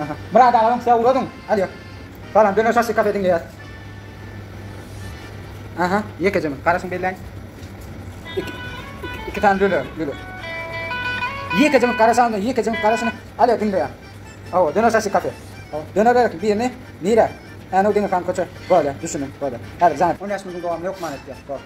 Aha. Myrat agaň size ugradyň. Alýo. Salam, döner şaşlyk kafe diňleýäs. Aha, ýekeje minut. Garaşyň belläň. Iki, iki, iki sany lüle, lüle. Ýekeje minut garaşaň, ýekeje minut garaşyň. Alýo, diňleýän. Hawa, döner şaşlyk kafe. Hawa, döner berekin birini nirä? Änew Deňizhan köçe. Bolýa, düşündim, bolýa. Häzir jaň et. 15 minutyň dowamynda hökman etýän. Bor.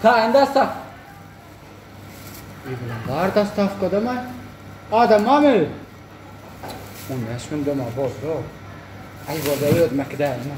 Taýyn dostaw. Bar dostawkadamy? Adam barmy? 15 gün doma boldy. Aý boldy özüm äkidäýin.